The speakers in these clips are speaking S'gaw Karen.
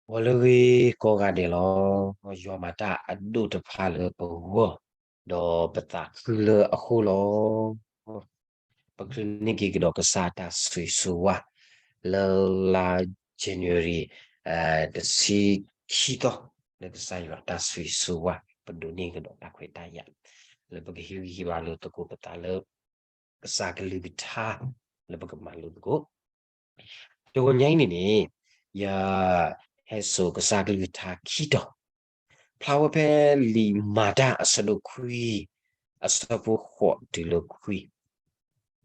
ဂီၤလၢအဂ့ၤကိးဂၤဒဲးလီၤ. ယွၤမၤတၢ်အဒိၣ်တဖၣ်လၢပဂီၢ်, ဒီးပသးခုလၢအဃိလီၤ. ပချုးန့ၢ်က့ၤကဒီးကစၢ်တၢ်ဆိၣ်ဂ့ၤဆိၣ်ဝါ လၢလါ January တဆံခံသီ, လၢကစၢ်ယွၤတၢ်ဆိၣ်ဂ့ၤဆိၣ်ဝါ ပဒိးန့ၢ်ကဒီးတၢ်ခွဲးတၢ်ယာ် လၢပကဟ့ၣ်ဂံၢ်ဟ့ၣ်ဘါလိာ်သကိးပသးလၢ ကစၢ်ကလုၢ်ကထါ လၢပကမၤလိသကိး တဂီၤညါအံၤန့ၣ်န့ၣ် ယဟဲစိာ်ကစၢ်ကလုၢ်ကထါခံတီၤ, ဖျါဝဲဖဲလံာ်မၤတၢ်အဆၢဒိၣ်ခွံ အဆၢဖိဃိးတုၤလၢခွံ,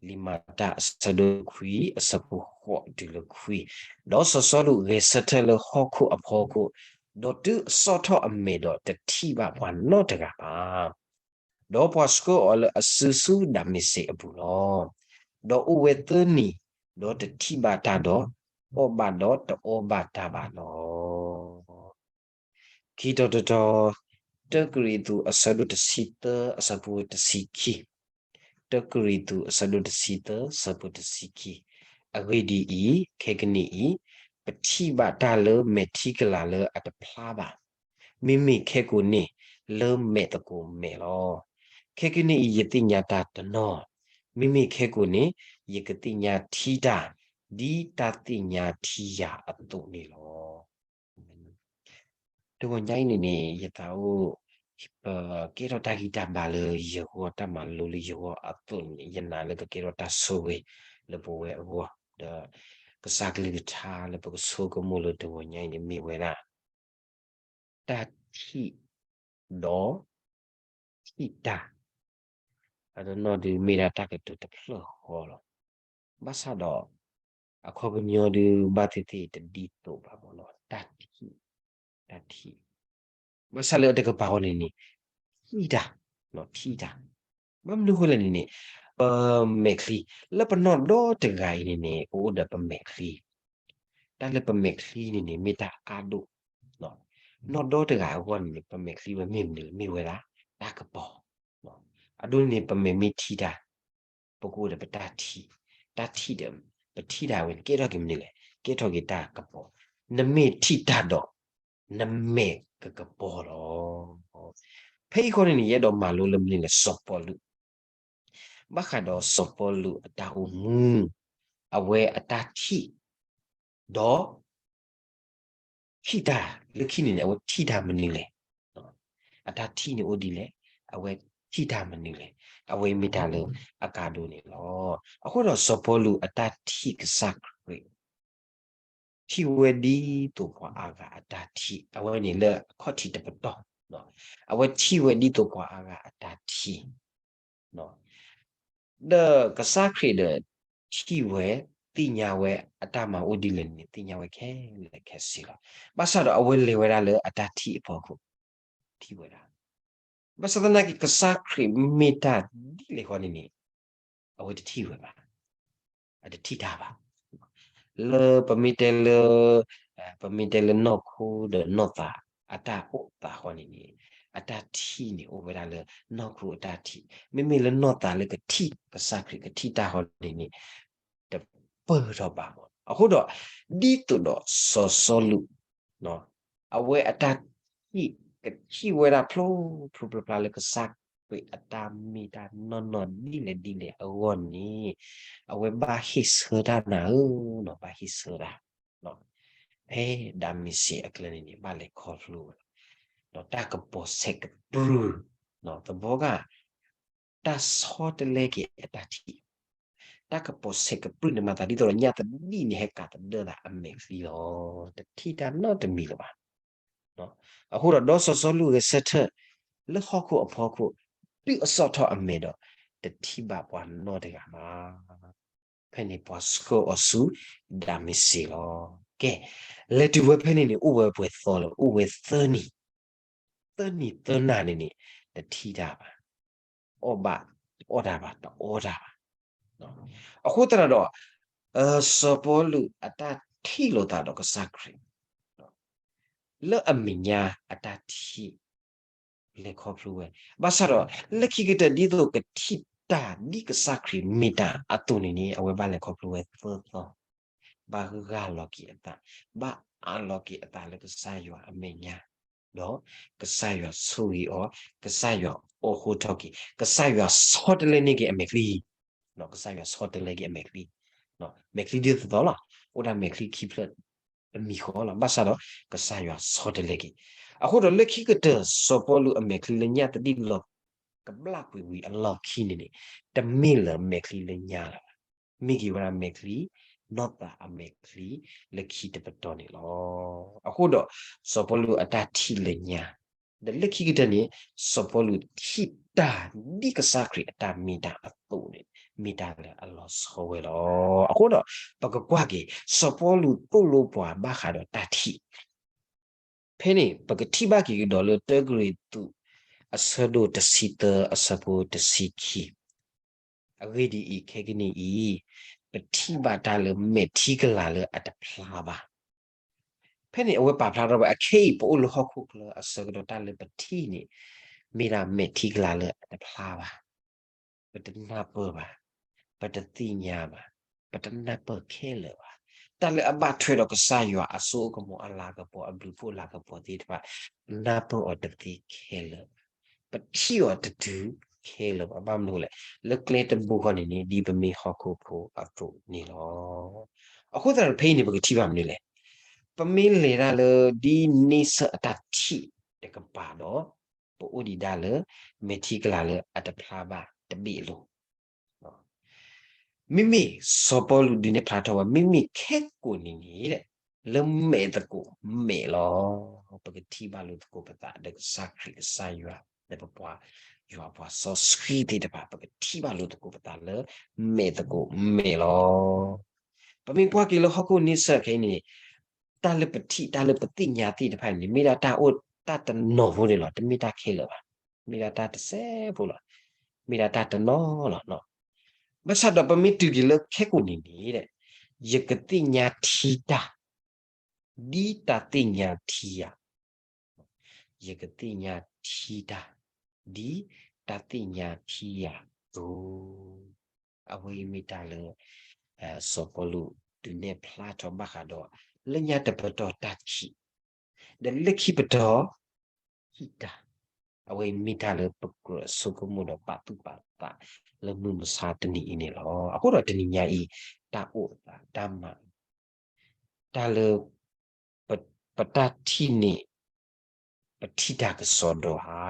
လံာ်မၤတၢ်အဆၢဒိၣ်ခွံ အဆၢဖိဃိးတုၤလၢခွံ, ဒီးစီၤစီလူးဂဲၤဆၢထၢၣ်လၢဟီၣ်ခိၣ်အဖီခိၣ်, ဒီးတုၤအဆီၣ်ထီၣ်အမဲာ်ဒီးတထံၣ်ဘၣ်ပှၤနီတဂၤဘၣ်. ဒီးပှၤဆှၢအီၤလၢအစုဆူဒၤမ့းစ့းအပူၤလီၤ. ဒီးအိၣ်ဝဲသၢနံၤ, ဒီးတထံၣ်ဘၣ်တၢ်ဒီး, အီၣ်ဘၣ်ဒီးတအီၣ်ဘၣ်တၢ်ဘၣ်လီၤ. ခံတီၤတတီၤ, တၢကရံၣ်သူးအဆၢဒိၣ်တဆံသၢအဆၢဖိတဆံခံ, တၢကရံၣ်သူးအဆၢဒိၣ်တဆံသၢ ဆၢဖိတဆံခံ, အဂ့ၢ်ဒ်အံၤ, ခဲကနံၣ်အံၤ, ပထံၣ်ဘၣ်တၢ်လၢမဲာ်ထံကလၤလၢအတဖျါဘၣ်, မ့မ့ၢ်ခဲကိာ်န့ၣ် လၢမဲာ်သကိးမဲာ်လီၤ. ခဲကနံၣ်အံၤ ယသ့ၣ်ညါတၢ်တနီၤ, မ့မ့ၢ်ခဲကိာ်န့ၣ် ယကသ့ၣ်ညါထံတၢ် ဒ်တၢ်သ့ၣ်ညါထံယၤအသိးန့ၣ်လီၤ. တဂီၤညါအံၤန့ၣ်န့ၣ် ယသးအိၣ် ပကဲထီၣ်တၢ်ဂံၢ်တၢ်ဘါလၢယဂီၢ် တၢ်မၤလိလၢယဂီၢ်အသိးန့ၣ် ယနာ်လၢကကဲထီၣ်တၢ်ဆိၣ်ဂ့ၤ လၢပဝဲအဂီၢ် ဒီး ကစၢ်ကလုၢ်ကထါလၢပကဆိကမိၣ်လၢတဂီၤညါအံၤန့ၣ်မ့ၢ်ဝဲဒၣ် တၢ်ထံၣ် ဒီး ထံၣ်တၢ် အတနီၤဒုးမ့ၢ်ဒၣ်တၢ်ကတိၤတဖျၢၣ်ဃီလီၤ. ဘၣ်ဆၣ်ဒီး အခီပညီဒုးဘၣ်သ့ၣ်သ့ၣ်တဒ်သိးဘၣ်မ့ၢ်နီၤ တၢ်ထံၣ် တၢ်ထံၣ် ဘၣ်ဆၣ်လၢအတကပၤဃီန့ၣ်န့ၣ် ထံၣ်တၢ် ထံၣ်တၢ် ဘၣ်မနုၤဃိလဲၣ်န့ၣ်န့ၣ် ပမဲာ်ချံ လၢပနီၢ်ဒီတဂၤအံၤန့ၣ်န့ၣ် ပအိၣ်ဒီးပမဲာ်ချံ တၢ်လၢပမဲာ်ချံန့ၣ်န့ၣ် မ့ၢ်တၢ်အါဒိၣ် နီၢ်ဒီတဂၤအဂီၢ်န့ၣ်န့ၣ် ပမဲာ်ချံဝဲမ့ၢ်မနုၤလဲၣ် မ့ၢ်ဝဲဒၣ် တၢ်ကပီၤ အဒိန့ၣ်န့ၣ် ပမဲာ်မ့ၢ်ထံၣ်တၢ် ပကအိၣ်ဒီးပတၢ်ထံၣ် တၢ်ထံၣ်ဒီး ပထံၣ်တၢ်ဝဲန့ၣ် ကဲထီၣ်က့ၤမနုၤလဲၣ် ကဲထီၣ်က့ၤတၢ်ကပီၤ နမ့ၢ်ထံၣ်တၢ်ဒီး နမဲာ်ကကပီၤလီၤ. ဖဲအံၤဃီန့ၣ်န့ၣ် ယအဲၣ်ဒိးမၤလိလၢမနုၤလဲၣ် စီၤပီလူး ဘၣ်ဃးဒီးစီၤပီလူးအတၢ်အိၣ်မူ အဝဲအတၢ်ထံၣ် ဒီး ထံၣ်တၢ်လၢခံန့ၣ်န့ၣ် အဝဲထံၣ်တၢ်မနုၤလဲၣ်. အတၢ်ထံၣ်န့ၣ်အိၣ်ဒ်လဲၣ်, အဝဲထံၣ်တၢ်မနုၤလဲၣ်, အဝဲမ့ၢ်တၢ်လၢအကါဒိၣ်န့ၣ်လီၤ. အဃိဒီးစီၤပီလူးအတၢ်ထံၣ်ကစၢ်ခရံာ် ထံၣ်ဝဲဒ်သိးပှၤအါဂၤအတၢ်ထံၣ်, အဝဲန့ၣ်လၢအခီၣ်ထံးတပတီၢ်, အဝဲထံၣ်ဝဲဒ်သိးပှၤအါဂၤအတၢ်ထံၣ် ဒီးကစၢ်ခရံာ်ဒီး ထံၣ်ဝဲ, သ့ၣ်ညါဝဲအတၢ်မၤအိၣ်ဒ်လဲၣ်န့ၣ် သ့ၣ်ညါဝဲခဲလၢာ်ခဲဆ့လီၤ. ဘၣ်ဆၣ်ဒီးအဝဲလဲၤဝဲဒၣ်လၢအတၢ်ထံၣ်အဖီခိၣ်, ထံၣ်ဝဲဒၣ်. ဘၣ်ဆၣ်သနာ်က့ ကစၢ်ခရံာ်မ့ၢ်တၢ်ဒ်လဲၣ်ဃီန့ၣ်န့ၣ် အဝဲတထံၣ်ဝဲဘၣ်. အတထံၣ်တၢ်ဘၣ်. လၢပမ့ၢ်တဲလၢ ပမ့ၢ်တဲလၢနီၢ်ခိဒီးနီၢ်သးအတၢ်အိၣ်သးဃီန့ၣ်န့ၣ် အတၢ်ထံၣ်န့ၣ်အိၣ်ဝဲဒၣ်လၢနီၢ်ခိအတၢ်ထံၣ်, မ့မ့ၢ်လၢနီၢ်သးလၢကထံၣ်ကစၢ်ခရံာ်ကထံၣ်တၢ်ဃီန့ၣ်န့ၣ် တပၢၢ်ထီၣ်ဘၣ်မး. အဃိဒီး ဒ်သိးဒီးစီၤစီလူး အဝဲအတၢ်ထံၣ် ကထံၣ်ဝဲဒၣ်ဖျိဖျိဖျါဖျါလၢကစၢ်ခရံာ်အတၢ်မ့ၢ်တၢ်နီၢ်နီၢ်ဒ်လဲၣ်ဒ်လဲၣ်အဂီၢ်န့ၣ် အဝဲဘၣ်ဟ့ၣ်ဆၢတၢ်နၤဧၢ, ဘၣ်ဟ့ၣ်ဆၢတၢ် ဖဲဒၤမ့းစ့းအကျဲန့ၣ်န့ၣ် ဘၣ်လဲၤခီဖျိဝဲ ဒီးတၢ်ကပီၤဆဲးကပြုၢ် သဘီဂၤ တၢ်ဆီတလဲက့ၤအတၢ်ထံၣ်, တၢ်ကပီၤဆဲးကပြုၢ်န့ၣ် မၤသးဒ်သိးဒီးညၣ်သဒံၣ်န့ၣ် ဟဲကးသဒၢသးအမဲာ်ချံလီၤ. တထံၣ်တၢ်နီတမံၤလၢၤဘၣ်. အဃိဒီး ဒီးစီၤစီလူးဂဲၤဆၢထၢၣ် လၢဟီၣ်ခိၣ်အဖီခိၣ် တုၤအဆီၣ်ထီၣ်အမဲာ်ဒီး တထံၣ်ဘၣ်ပှၤနီတဂၤဘၣ်. ဖဲန့ၣ်ပှၤဆှၢအီၤဆူဒၤမ့းစ့းလီၤ. ကဲ, လဲၤတုၤဝဲဖဲန့ၣ်န့ၣ် အိၣ်ဝဲပှဲၤသီလၢ အိၣ်ဝဲသၢနံၤ, သၢနံၤသၢနၤန့ၣ်န့ၣ် တထံၣ်တၢ်ဘၣ်, အီၣ်ဘၣ်, တအီၣ်တၢ်ဘၣ်, တအီတၢ်ဘၣ်. အဃိသတးဒီး စီၤပီလူးအတၢ်ထံၣ်လိာ်သးဒီးကစၢ်ခရံာ် လၢအမဲာ်ညါအတၢ်ထံၣ် လဲၤခီဖျိဝဲ, ဘၣ်ဆၣ်ဒီး လၢခံကတၢၢ်ဒ်သိးကထံၣ်တၢ်ဒ်ကစၢ်ခရံာ်မ့ၢ်တၢ်အသိးန့ၣ်န့ၣ် အဝဲဘၣ်လဲၤခီဖျိဝဲသၢသီ, ဘၣ်ဂၢ်လီၤက့ၤအသး, ဘၣ် အါလီၤက့ၤအသးလၢကစၢ်ယွၤအမဲာ်ညါ, ဒီးကစၢ်ယွၤဆိၣ်ဂ့ၤအီၤ, ကစၢ်ယွၤအိးထီၣ်က့ၤ, ကစၢ်ယွၤဆီတလဲန့ၢ်က့ၤအမဲာ်ချံ, ကစၢ်ယွၤဆီတလဲက့ၤအမဲာ်ချံ, မဲာ်ချံဒ်သိးသိးလီၤ, အိၣ်ဒၣ်မဲာ်ချံခံဖျၢၣ်တမံၤဃီလီၤ. ဘၣ်ဆၣ်ဒီး ကစၢ်ယွၤဆီတလဲက့ၤ. အဃိဒီးလၢခံကတၢၢ် စီၤပီလူးအမဲာ်ချံလၢညၣ်သဒံၣ်လီၤကဘျၣ်ကွံာ်ဝံၤအလီၢ်ခံန့ၣ်န့ၣ်, တမ့ၢ်လၢမဲာ်ချံလၢညၣ်လၢၤဘၣ်. မ့ၢ်က့ၤဝဲဒၣ်မဲာ်ချံ, နီၢ်သးအမဲာ်ချံ, လၢခံတပတီၢ်န့ၣ်လီၤ. အဃိဒီး စီၤပီလူးအတၢ်ထံၣ်လၢညါ, ဒီးလၢခံကတၢၢ်န့ၣ် စီၤပီလူးထံၣ်တၢ်ဒ်ကစၢ်ခရံာ်အတၢ်မ့ၢ်တၢ်အသိးန့ၣ် မ့ၢ်တၢ်လၢအလီၤဆီဝဲလီၤ. အဃိဒီး ပကကွၢ်က့ၤ စီၤပီလူးသိၣ်လိပှၤဘၣ်ဃးဒီးတၢ်ထံၣ် ဖဲန့ၣ် ပကထံၣ်ဘၣ်က့ၤကဒီးလၢတၢကရံၣ်သူး အဆၢဒိၣ်တဆံသၢ အဆၢဖိတဆံခံ, အဂ့ၢ်ဒ်အံၤ, ခဲကနံၣ်အံၤ ပထံၣ်ဘၣ်တၢ်လၢမဲာ်ထံကလၤလၢအတဖျါဘၣ်. ဖဲန့ၣ် အဝဲပာ်ဖျါထီၣ်ဝဲ အခဲအံၤ ပအိၣ်လၢဟီၣ်ခိၣ်ချၢအဆၢကတီၢ် တၢ်လၢပထံၣ်န့ၣ် မ့ၢ်ဒၣ်မဲာ်ထံကလၤလၢအတဖျါဘၣ်. ပတနၢ်ပၢၢ်ဘၣ်, ပတသ့ၣ်ညါဘၣ်, ပတနၢ်ပၢၢ်ခဲလၢာ်ဘၣ်. တၢ်လၢအဘၣ်ထွဲဒီးကစၢ်ယွၤအစိအကမီၤအလၤကပီၤ အဘျုးဖှိၣ်လၤကပီၤသ့ၣ်တဖၣ် ပနၢ်ပၢၢ်အီၤတသ့ခဲလၢာ်ဘၣ်. ပထံၣ်အီၤတတုၤခဲလၢာ်ဘၣ်. ဘၣ်မနုၤလဲၣ်, လၢကျဲတဘိဃီန့ၣ်န့ၣ် ဒ်ပမ့ၢ်ဟီၣ်ခိၣ်ဖိအသိးန့ၣ်လီၤ. အဃိသတးဒီးဖဲအံၤန့ၣ် ပကထံၣ်ဘၣ်မနုၤလဲၣ်. ပမ့ၢ်လဲၤတၢ်လၢဒ်န့ဆၢၣ်အတၢ်ထံၣ်တကပၤဒီး ပအိၣ်ဒံးဒၣ်လၢ မဲာ်ထံကလၤလၢအတဖျါဘၣ်တဘ့ၣ်အလိၤ မ့မ့ၢ်စီၤပီလူးဒုးနဲၣ်ဖျါထီၣ်ဝဲ မ့မ့ၢ်ခဲကိာ်န့ၣ်န့ၣ် လၢမဲာ်သကိးမဲာ်လီၤ. ပကထံၣ်ဘၣ်လိာ်သကိးပသးဒီးကစၢ်ခရံာ်ကစၢ်ယွၤ လၢပပှၤယွၤပှၤစီဆှံသ့ၣ်တဖၣ် ပကထံၣ်ဘၣ်လိာ်သကိးပသးလၢမဲာ်သကိးမဲာ်လီၤ. ပမ့ၢ်ကွၢ်က့ၤလၢဟီၣ်ခိၣ်န့ဆၢၣ်ခဲအံၤန့ၣ် တၢ်လၢပထံၣ်တၢ်လၢပသ့ၣ်ညါသ့ၣ်တဖၣ်န့ၣ် မ့ၢ်ဒၣ်တၢ်အိၣ်တၢ်တနီၤဖိန့ၣ်လီၤ. တမ့ၢ်တၢ်ခဲလၢာ်ဘၣ်. မ့ၢ်ဒၣ်တၢ်တစဲးဖိလီၤ. မ့ၢ်ဒၣ်တၢ်တနီၤလီၤ. ဘၣ်ဆၣ်ဒီးပမ့ၢ်တုၤက့ၤလၢခဲကိာ်န့ၣ်န့ၣ် ယကသ့ၣ်ညါထံတၢ် ဒ်တၢ်သ့ၣ်ညါထံယၤ ယကသ့ၣ်ညါထံတၢ် ဒ်တၢ်သ့ၣ်ညါထံယၤအသိး, အဝဲအံၤမ့ၢ်တၢ်လၢ စီၤပီလူးဒုးနဲၣ်ဖျါထီၣ်ဘၣ်ဃးဒီး လၢညါတပတီၢ်တၢ်ထံၣ်, ဒီးလၢခံပတီၢ် ထံၣ်တၢ်, အဝဲအံၤမ့ၢ်တၢ်လၢပကြၢးဆိကမိၣ်ဒီးပာ်သူၣ်ပာ်သး လၢမုၢ်မဆါတနံၤအံၤန့ၣ်လီၤ. အဃိဒီးတနံၤညါအံၤ တၢ်အိၣ်အသး တၢ်မၤ တၢ်လၢ ပတၢ်ထံၣ်န့ၣ် ပထံၣ်တၢ်ကစီဒီဧါ,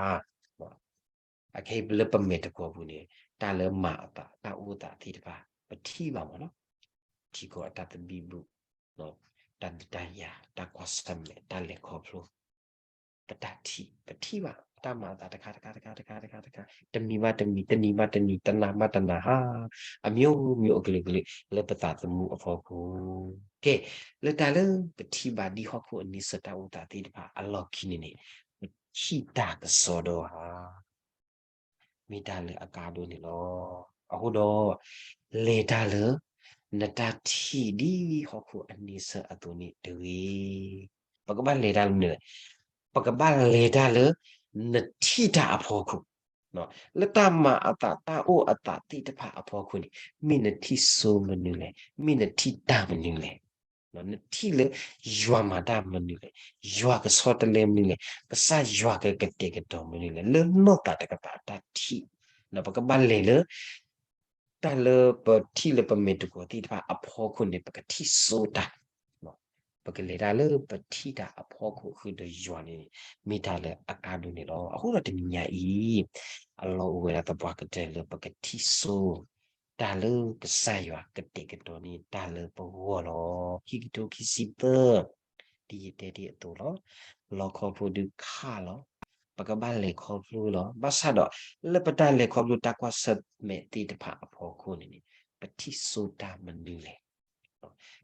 အခဲအံၤလၢပမဲာ်သကိးပူၤန့ၣ် တၢ်လၢမၤအသး တၢ်အိၣ်သးသ့ၣ်တဖၣ် ပထံၣ်ဘၣ်မးလီၤ. ထံကီၢ်အတၢ်သဘံၣ်ဘုၣ်, တၢ်ဒုးတၢ်ယၤ, တၢ်ကွၢ်ဆၢၣ်မဲာ်, တၢ်လဲၤခီဖျိ, ပတၢ်ထံၣ် ပထံၣ်ဘၣ် တၢ်မၤအသးတခါတခါတခါတခါတခါတခါ, တနံၤဘၣ်တနံၤ တနံၤဘၣ်တနံၤ တနၤဘၣ်တနၤဟါ, အမျိုးမျိုးအကလုာ်ကလုာ် လၢပသးသမူအဖီခိၣ်, ကဲ, လၢတၢ်လၢပထံၣ်ဘၣ်ဒ်ဟီၣ်ခိၣ်အန့ဆၢၣ်တၢ်အိၣ်သးသ့ၣ်တဖၣ်အလီၢ်ခံန့ၣ်န့ၣ် ပထံၣ်တၢ်ကစီဒီဧါ မ့ၢ်တၢ်လၢအကါဒိၣ်န့ၣ်လီၤ. အဃိဒီး လဲၤတၢ်လၢ နတၢ်ထံၣ်ဒ်ဟီၣ်ခိၣ်အန့ဆၢၣ်အသိးန့ၣ်တဂ့ၤ. ပကဘၣ်လဲၤတၢ်လၢမနုၤလဲၣ်, ပကဘၣ်လဲၤတၢ်လၢ နထံၣ်တၢ်အဖီခိၣ်, လၢတၢ်မၤအသးတၢ်အိၣ်အသးသ့ၣ်တဖၣ်အဖီခိၣ်န့ၣ် မ့ၢ်နထံၣ်စိမနုၤလဲၣ်, မ့ၢ်နထံၣ်တၢ်မနုၤလဲၣ် နထံၣ်လၢ ယွၤမၤတၢ်မနုၤလဲၣ်, ယွၤကဆီတလဲမနုၤလဲၣ်, ကစၢ်ယွၤကကတဲာ်ကတီၤမနုၤလဲၣ်, လၢနီၢ်သးတကပၤတၢ်ထံၣ်, ပကဘၣ်လဲၤလၢ တၢ်လၢပထံၣ်လၢပမဲာ်သကိးသ့ၣ်တဖၣ်အဖီခိၣ်န့ၣ် ပကထံၣ်စိတၢ်, ပကလဲၤတၢ်လၢပထံၣ်တၢ်အဖီခိၣ်ဃုာ်ဒီးယွၤန့ၣ် မ့ၢ်တၢ်လၢအကါဒိၣ်န့ၣ်လီၤ. အဃိဒီးတနံၤညါအံၤ အလီၢ်အိၣ်ဝဲဒၣ်သပှၢ်ကတၢၢ်လၢပကထံၣ်စိ တၢ်လၢကစၢ်ယွၤကတဲာ်ကတီၤန့ၢ်တၢ်လၢပဂီၢ်လီၤ. ခံကထိခံဆံသၢ ဒ်ယတဲတ့ၢ်အသိးလီၤ. လီခီဖျိဒုးခးလီၤ. ပကဘၣ်လဲၤခီဖျိလီၤ. ဘၣ်ဆၣ်ဒီး လၢပတၢ်လဲၤခီဖျိတၢ်ကွၢ်ဆၢၣ်မဲာ်သ့ၣ်တဖၣ်အဖီခိၣ်န့ၣ်န့ၣ် ပထံၣ်စိတၢ်မနုၤလဲၣ်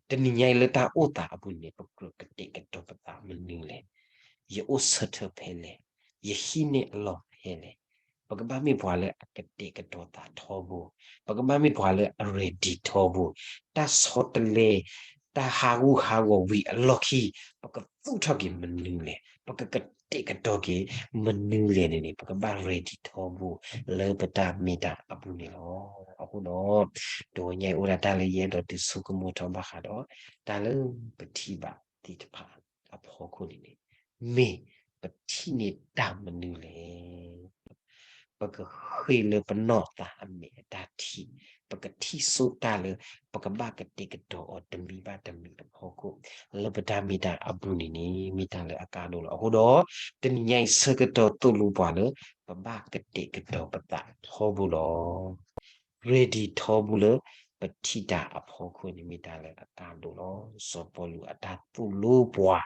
တနံၤညါအံၤလၢတၢ်အိၣ်သးအပူၤန့ၣ် ပကြၢးကတဲာ်ကတီၤပသးမနုၤလဲၣ်. ယအိၣ်ဆၢထၢၣ်ဖဲလဲၣ်, ယဟံးန့ၢ်အလီၢ်ဖဲလဲၣ်. ပကဘၣ်မ့ၢ်ပှၤလၢအကတဲာ်ကတီၤသးထီဘိ, ပကဘၣ်မ့ၢ်ပှၤလၢအ ready ထီဘိ, တၢ်ဆီတလဲ, တၢ်ဟးဂူာ်ဟးဂီၤဝံၤအလီၢ်ခံ ပကသူၣ်ထီၣ်က့ၤမနုၤလဲၣ်, ပကကတဲာ်ကတီၤက့ၤမနုၤလဲၣ်န့ၣ်န့ၣ် ပကဘၣ် ready ထီဘိ လၢပတၢ်မ့ၢ်တၢ်အပူၤန့ၣ်လီၤ. အဃိဒီး တဂီၤညါအံၤအိၣ်ဒၣ်တၢ်လၢယအဲၣ်ဒိးဒုးဆိကမိၣ်ထီၣ်ဘၣ်ဃးဒီး တၢ်လၢပထံၣ်ဘၣ်သ့ၣ်တဖၣ် ပကထံၣ်လၢပနီၢ်သးအမဲာ်အတၢ်ထံၣ်, မ့ၢ်ပထံၣ်န့ၢ်တၢ်မနုၤလဲၣ်. ပကဃ့လၢပနီၢ်သးအမဲာ်အတၢ်ထံၣ်, ပကထံၣ်ဆိတၢ်လၢ ပကဘၣ်ကတဲာ်ကတီၤအီၤတမံၤဘၣ်တမံၤအဖီခိၣ်, လၢပတၢ်မ့ၢ်တၢ်အပူၤန့ၣ်န့ၣ် မ့ၢ်တၢ်လၢအကါဒိၣ်လီၤ. အဃိဒီး တနံၤညါအံၤဆၢကတီၢ်သိၣ်လိပှၤလၢ ပဘၣ်ကတဲာ်ကတီၤပသးထီဘိလီၤ. ready ထီဘိလၢ ပထံၣ်တၢ်အဖီခိၣ်န့ၣ် မ့ၢ်တၢ်လၢအကါဒိၣ်လီၤ. စီၤပီလူးအတၢ်သိၣ်လိပှၤ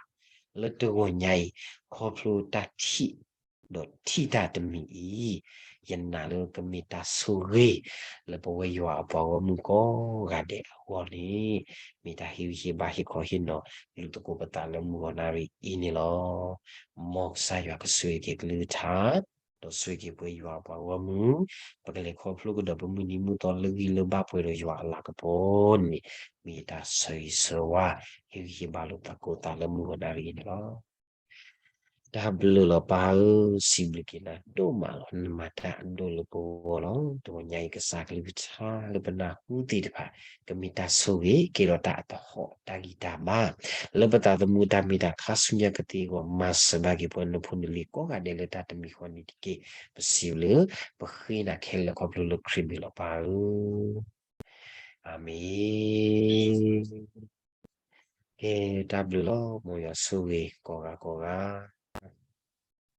လၢတဂီၤညါအံၤ ခီဖျိတၢ်ထံၣ် ဒီးထံၣ်တၢ်တမံၤအံၤ, ယနာ်လၢကမ့ၢ်တၢ်ဆိၣ်ဂ့ၤ လၢပဝဲယွၤအပှၤဂီၢ်မုၢ်ကိးဂၤဒဲးအဂီၢ်န့ၣ်, မ့ၢ်တၢ်ဟ့ၣ်ဂံၢ်ဟ့ၣ်ဘါဟ့ၣ်ခီဟ့ၣ်နီၤ လူၤသကိးပသးလၢမုၢ်ဂီၤနၣ်ရံၣ်အံၤန့ၣ်လီၤ. မ်ကစၢ်ယွၤကဆိၣ်ဂ့ၤက့ၤကလုၢ်ကထါ, ဒီးဆိၣ်ဂ့ၤက့ၤပဝဲယွၤအပှၤဂီၢ်မုၢ်, ပကလဲၤခီဖျိကဒီးပမုၢ်နံၤမုၢ်သီလၢဂံၢ်လၢဘါပှဲၤဒီးယွၤအလၤကပီၤန့ၣ်, မ့ၢ်တၢ်ဆၢဂ့ၤဆၢဝါ ဟ့ၣ်ဂံၢ်ဟ့ၣ်ဘါလိာ်သကိးသးလၢမုၢ်ဂီၤနၣ်ရံၣ်အံၤန့ၣ်လီၤ. တၢ်ဘျုးလီၤပၢ်ဧၢ, စံးဘျုးက့ၤနၤဒိၣ်မးလီၤ. နမၤတၢ်အဒိၣ်လၢပဂီၢ်လီၤ. တဂီၤညါအံၤ ကစၢ်ကလုၢ်ကထါလၢပနၢ်ဟူသ့ၣ်တဖၣ် ကမ့ၢ်တၢ်ဆိၣ်ဂ့ၤ ကဲထီၣ်တၢ်အသဟီၣ်တၢ်ဂံၢ်တၢ်ဘါ လၢပသးသမူတၢ်မ့ၢ်တၢ်ခါဆူညါကသ့အဂီၢ်, မၤစၢၤဘၣ်က့ၤပှၤနဖိနလံၤကိးဂၤဒဲးလၢတၢ်တမံၤဃီန့ၣ်တက့ၢ်. ပစံးဘျုး, ပဃ့နၤခဲလၢာ်ခီဖျိလၢခရံာ်မံၤလီၤပၢ်ဧၢ. အၤမ့ၣ်. ကဲ, တၢ်ဘျုးလီၤ. မ်ယွၤဆိၣ်ဂ့ၤကိးဂၤကိးဂၤ.